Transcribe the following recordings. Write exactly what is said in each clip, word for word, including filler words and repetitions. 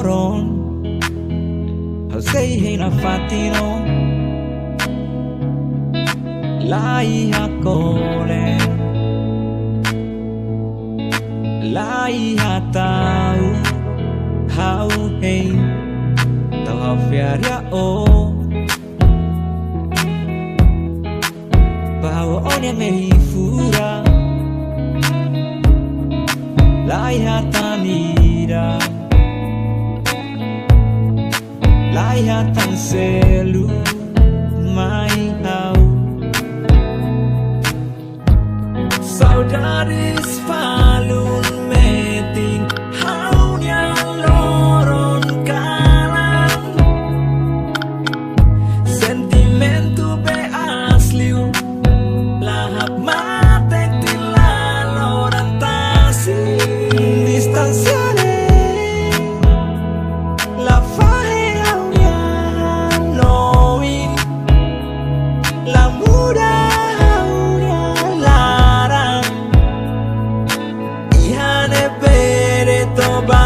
loron, ha'u sei hein nafatin ó. La iha kole, la iha ta'uk, ha'u hein, tau ha'u fiar iha ó. Ba ha'u ó-nia mehi furak, la iha tan ida, la iha tan seluk mai ha'u. Saudades falun metin ha'u-nia loron kalan. Sentimentu be aas liu, la hakmatek tiha loron tasi. Distánsia ne'e la fahe ha'u-nia hanoin, la muda ha'u-nia laran. Iha ne'ebé de'it ó bá,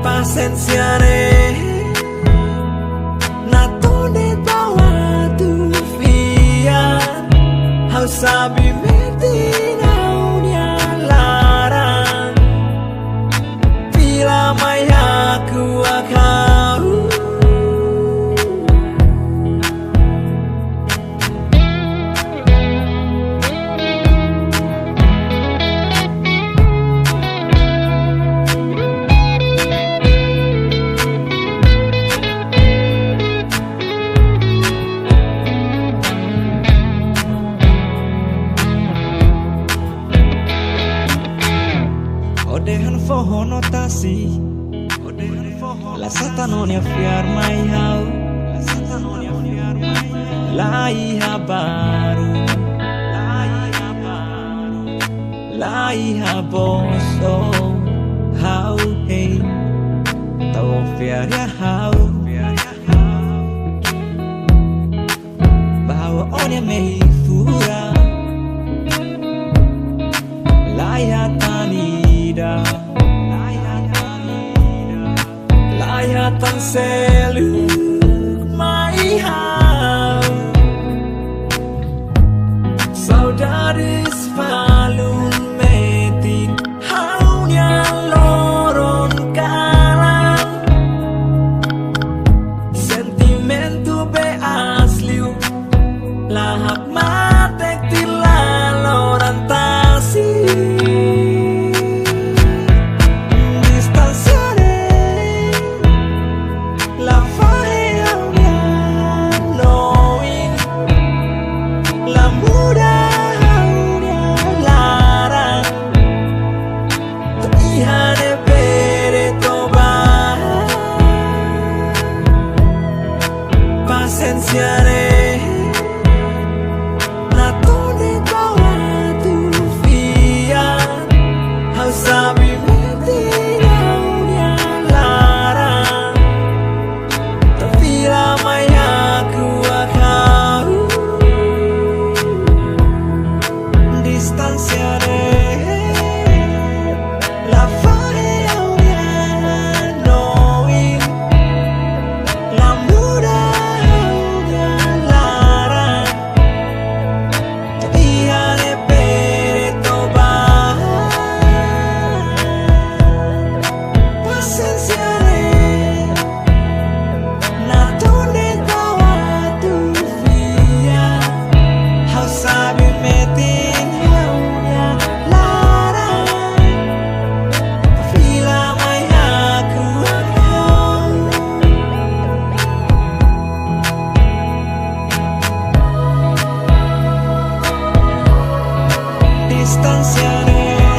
pasiénsia ne'e natoon de'it ba atu fiar. Ha'u sabe metin ha'u-nia laran, fila mai hakuak ha'u. Ó dehan foho no tasi, la sá tan ó-nia fiar mai ha'u. La iha baruk, la iha baruk, la iha bosok, ha'u hein, tau ó fiar iha ha'u. Ba ha'u ó-nia mehi furak, la iha tan ida, la iha tan ida, la iha tan seluk mai ha'u. Saudades falun metin ha'u-nia loron kalan. Sentimentu be aas liu, la hakmatek tiha loron tasi. Distánsia ne'e la fahe ha'u-nia hanoin, la muda ha'u-nia laran. Iha ne'ebé de'it ó bá, pasiénsia ne'e natoon de'it ba atu fiar. Ha'u sabe metin ha'u-nia laran, fila mai hakuak ha'u. Distánsia ne'e la fahe ha'u-nia hanoin, la muda ha'u-nia laran. Iha ne'ebé de'it ó bá, pasiénsia ne'e natoon de'it ba atu fiar. Ha'u sabe metin ha'u-nia laran, fila mai hakuak ha'u. Distánsia ne'e,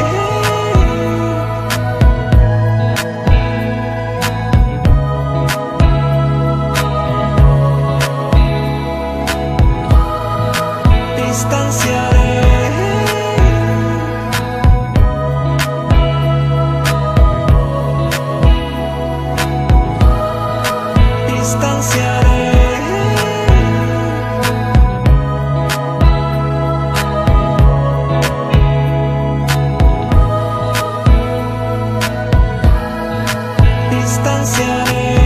distánsia ne'e, distánsia ne'e. Sere